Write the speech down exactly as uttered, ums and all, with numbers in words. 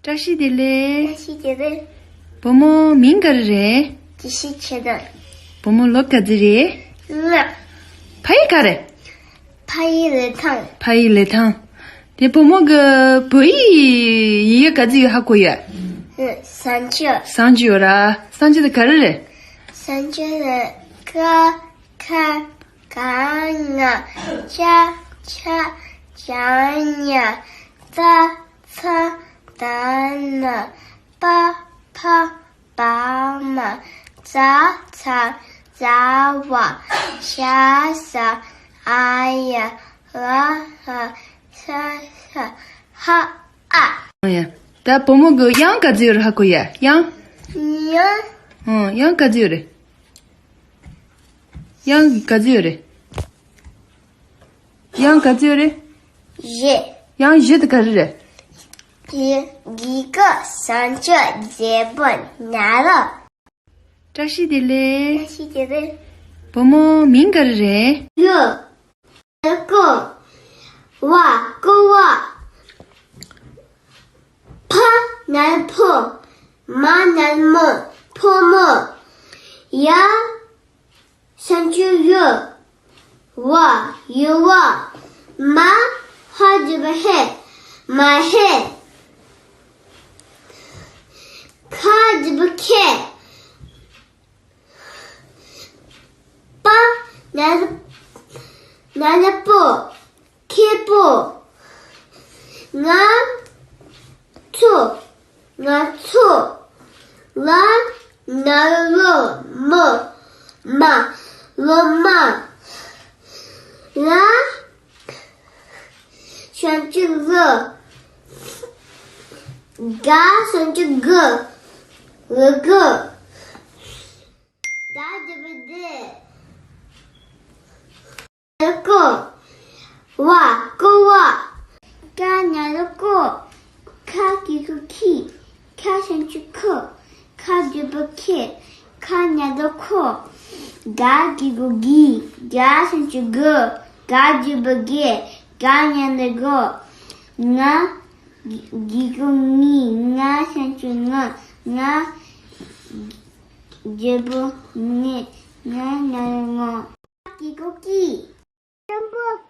བཀྲ་ཤིས་བདེ་ལེགས། བཀྲ་ཤིས་བདེ་ལེགས། བུ་མོ་མིང་ག་རེ་རེད། བཀྲ་ཤིས་ཆེ་དར། བུ་མོ་ལོ་ག་ཚོད་རེད། ལྔ། ཕ་ཡུལ་ག་རེ། ཕ་ཡུལ་ལི་ཐང་། ཕ་ཡུལ་ལི་ཐང་། དེ་བུ་མོ་གི་བོད་ཡིག་ཡི་གེ་ག་ཚོད་ཡོད་ཧ་གོ་ཡོད། ཨ། སུམ་ཅུ། སུམ་ཅུ་ཡོད་ར། སུམ་ཅུ་དེ་ག་རེ་རེད། སུམ་ཅུ་དེ་ཀ་ཁ་ག་ང་ཅ་ཆ་ཇ་ཉ་ཙ་ཚ་ད་ན་པ་ཕ་བ་མ་ཛ་ཚ་ཛ་ཝ་ཞ་ཟ་འ་ཡ་ལ་ལྷ་ས་ས་ཧ་ཨ། ཨ་ཡ། ད་བུ་མོ་གི་དབྱངས་ག་ཚོད་ཡོད་རེད་ཧ་གོ་ཡ། དབྱངས། དབྱངས། ཨང་། དབྱངས་ག་ཚོད་ཡོད་རེད། དབྱངས་ག་ཚོད་ཡོད་རེད། དབྱངས་ག་ཚོད་ཡོད་རེད། བཞི། དབྱངས་བཞི་དེ་ག་རེ་རེད། བཞི། དགུ་ཀ་སུམ་ཅུ་བརྒྱད་པ་ཉ་ར། བཀྲ་ཤིས་བདེ་ལེགས། བཀྲ་ཤིས་བདེ་ལེགས། བུ་མོ་མིང་ག་རེ་རེད། ཡོ། ཀོ། བ། ཀོ་བ། ཕ་ན་རོ་ཕོ། མ་ན་རོ་མོ། ཕོ་མོ། ཡ། སུམ་ཅུ་ཡོ། བ། ཡོ་བ། མ། ཧ་འགྲེང་བུ་ཧེ། མ་ཧེ། ཁ་འགྲེང་བུ་ཁེ། པ། ན་རོ། ན་རོ་པོ། ཁེ་པོ། ང་ཚོ། ང་ཚོ། ལ། ན་རོ་ལོ། མོ། མ། ལོ་མ། ལ། སུམ་ཅུ་ལོ། ག་སུམ་ཅུ་གུ། ལུ་གུ། ད་འགྲེང་བུ་དེ། ཀོ། བ། ཀོ་བ། ཀ་ན་རོ་ཀོ། ཁ་གི་གུ་ཁི། ཁ་སུམ་ཅུ་ཁུ། ཁ་འགྲེང་བུ་ཁེ། ཁ་ན་རོ་ཁོ། ག་གི་གུ་གི། ག་སུམ་ཅུ་གུ། ག་འགྲེང་བུ་གེ། ག་ན་རོ་གོ། ང་། གི་གུ་ངི། ང་སུམ་ཅུ་ང་། ང་འགྲེང་བུ་ངེ། ང་ན་རོ་ངོ། གི་གུ་ཀི། ཀྲམ་པོ་